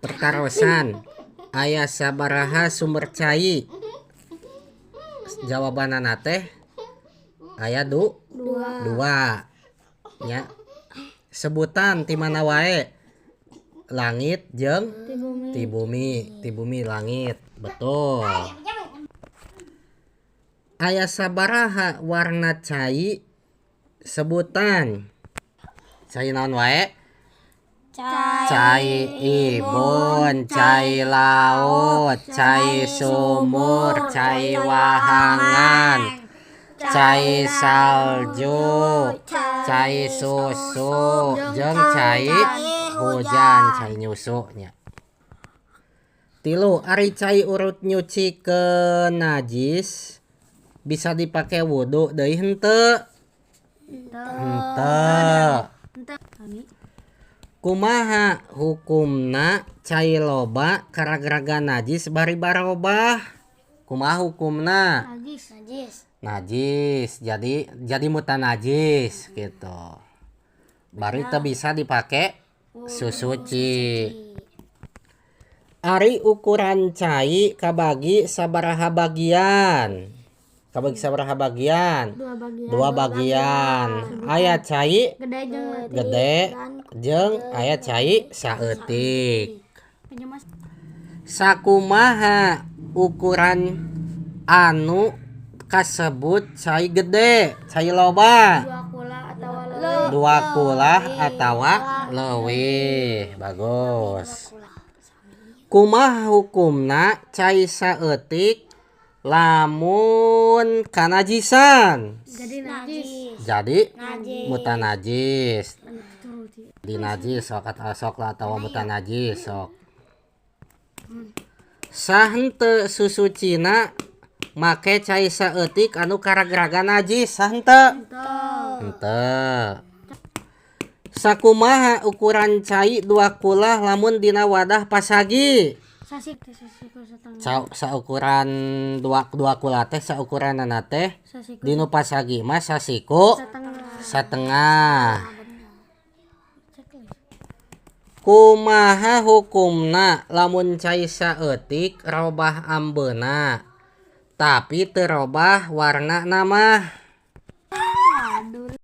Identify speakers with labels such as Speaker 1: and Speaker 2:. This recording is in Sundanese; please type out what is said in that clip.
Speaker 1: Pertarosan, aya sabaraha sumber cai? Jawabanana teh aya
Speaker 2: Dua.
Speaker 1: Dua nya. Sebutan ti mana wae? Langit jeung
Speaker 2: Ti bumi.
Speaker 1: Ti bumi, ti bumi langit. Betul. Aya sabaraha warna cai? Sebutan. Cai naon wae?
Speaker 2: Cai,
Speaker 1: Cai ibun, cai laut, cai sumur, cai wahangan, cai salju, cai susu, jeung cai hujan, cai nyusu nya. Tilu, ari cai urut nyuci ke najis bisa dipake wudu deui henteu? Henteu. Kumaha hukumna cai loba karagraga najis bari barobah? Kumaha hukumna?
Speaker 2: Najis. Najis.
Speaker 1: Najis, jadi mutanajis gitu. Bari teu bisa dipake susuci. Ari ukuran cai kabagi sabaraha bagian? Kabagi sabaraha bagian?
Speaker 2: Dua bagian.
Speaker 1: Dua bagian. Aya cai
Speaker 2: gede jeung leutik.
Speaker 1: Gede jeung aya cai saeutik. Sakumaha ukuran anu kasebut cai gede, cai loba?
Speaker 2: Dua kulah atawa leuwih.
Speaker 1: Dua kulah atawa leuwih. Bagus. Kumaha hukumna cai saeutik lamun kanajisan?
Speaker 2: Jadi najis.
Speaker 1: Jadi
Speaker 2: Najis.
Speaker 1: Mutanajis. Di najis sok sok lah atawa mutanajis sok. Sah henteu susucina make cai saeutik anu karagraga najis? Sah henteu? Henteu. Sakumaha ukuran cai dua kulah lamun dina wadah pasagi?
Speaker 2: Sasik teh sasiku setengah.
Speaker 1: Saukuran dua kulah teh saukuranana teh
Speaker 2: Sasiku
Speaker 1: dinu pasagi mah sasiku
Speaker 2: setengah.
Speaker 1: Setengah. Kumaha hukumna lamun cai saeutik robah ambeuna tapi teu robah warnana mah?